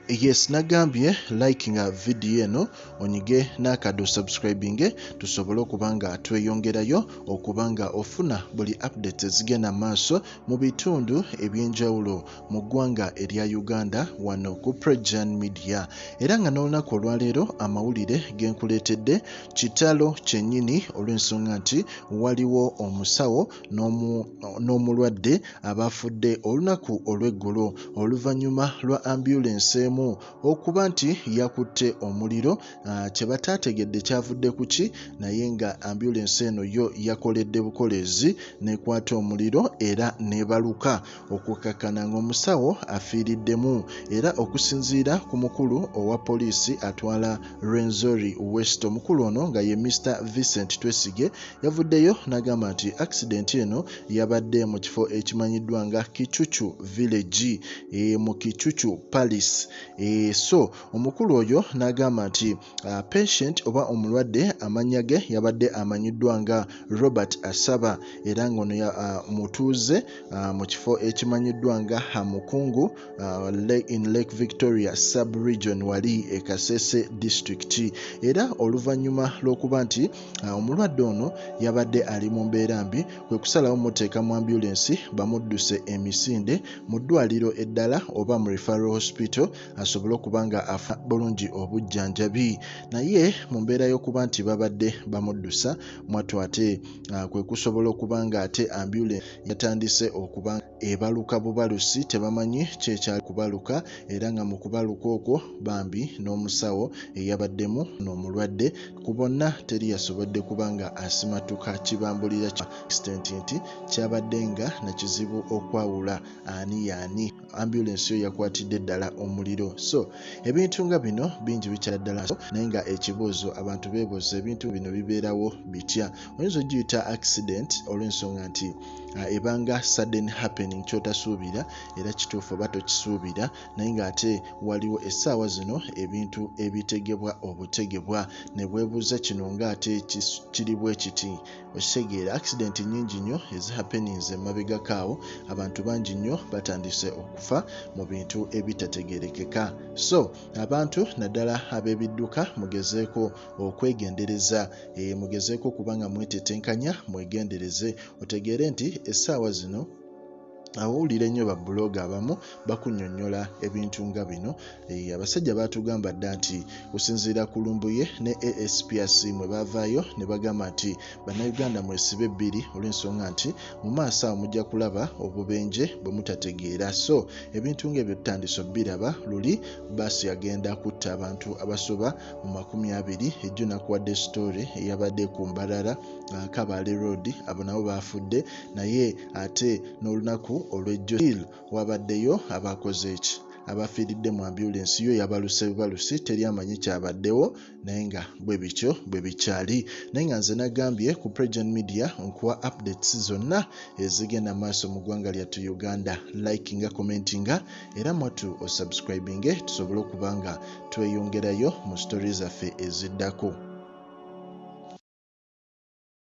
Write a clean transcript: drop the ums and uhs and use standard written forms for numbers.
Yes, nagambye likinga video eno, onyige n'akadde, subscribinge, tusobole okuba nga tweyongerayo okuba nga ofuna buli updates ezigenda maaso mu bitundu ebyenjawulo mu ggwanga erya Uganda wano ku Prejan Media. Era nga n'olunaku olwaleero amawulire genkuleetedde kitalo kyennyini, olw'ensonga nti waliwo omusawo n'omulwadde abafudde olunaku olw'eggulo oluvannyuma lwa ambulensi emu okuba nti yakutte omuliro. Kye bataategedde kyavudde ku ki, naye nga ambulensi eno yo yakoledde bukoleezi n'ekwata omuliro era n'ebaluka, okukakkana ng'omusawo afiiriddemu. Era okusinziira ku mukulu owa poliisi atwala Rwenzori West, omukulu ono nga ye Mr Vincent Twesige, yavuddeyo n'agamba nti accident eno yabadde mu kifo ekimanyiddwa nga Kicucu Village, mu Kicucu Palace. So omukulu oyo n'agamba nti patient oba omulwadde amannya ge yabadde amanyiddwa nga Robert Asaba, era ng'ono mutuuze mu kifo ekimanyiddwa nga Hamukungu in Lake Victoria sub region, wali e Kasese District. Era oluvannyuma lw'okuba nti omulwadde ono yabadde ali mu mbeera mbi, kwe kusalawo muteeka mu ambulensi bamudduse emisinde mu ddwaliro eddala oba mu referral hospital asobole okuba nga afa bulungi obujjanjabi. Naye mu mbeera y'okuba nti babadde bamuddusa, mwattu ate kwe kusobola okuba nga ate ambulensi yatandise okuba ebaluka bubalusi, tebamanyi kyekyali kubaluka. Era nga mu kubaluka okwo bambi n'omusawo eyabaddemu n'omulwadde ku bonna teri yasobodde kuba nga asimatuka kibambulira accident nti kyabadde nga nakizibu okwawula ani yaani. Ambulensi yo yakwatidde ddala omuliro. So ebintu nga bino bingi bikyala ddala, naye nga ekibuuzo abantu beebuuza, ebintu bino bibeerawo bitya? Oyinza ogiyita accident olw'ensonga nti ebanga sudden happening, kyotasuubira, era kituufu oba tokisuubira, naye ng'ate waliwo essaawa zino ebintu ebitegebwa obutegebwa ne bwebuuza kino ng'ate kiri bwe kiti. Okitegeera, accident nnyingi nnyo ezihappeninze emabegako awo, abantu bangi nnyo batandise okufa mu bintu ebitategerekeka. So abantu naddala ab'ebidduka, mugezeeko okwegendereza, mugezeeko okuba nga mwetetenkanya, mwegendereze, otegeere nti essaawa zino awulira ennyo ba blogger abamu bakunnyonnyola ebintu nga bino. Abasajja baatugamba dda nti kusinziira ku Lumbuye ne ASP Asiimwe, baavaayo ne bagamba nti Bannayuganda mwesibe bbiri, olw'ensonga nti mu maaso awo mujja kulaba obubenje bwe mutategeera. So ebintu ng'ebyo tutandise obbiraba. Luli baasi yagenda kutta abantu abasoba mu 20. Ejjo nakuwadde story eyabadde ku Mbarara, Kabale Road, abo nabo baafudde. Naye ate n'olunaku olw'ejjo wabaddeyo abakoze eki, abafiiridde mu ambulensi, yo yabaluse bubalusi, teri amanyi kyabaddewo. Naye nga bwe bityo bwe bikyali. Naye nga nze nagambye ku Pregen Media nkuwa updates zonna ezigenda maaso mu ggwanga lyattu Uganda. Likinga, commentinga, era mwattu osubscribinge, tusobole okuba nga tweyongerayo mu story zaffe eziddako.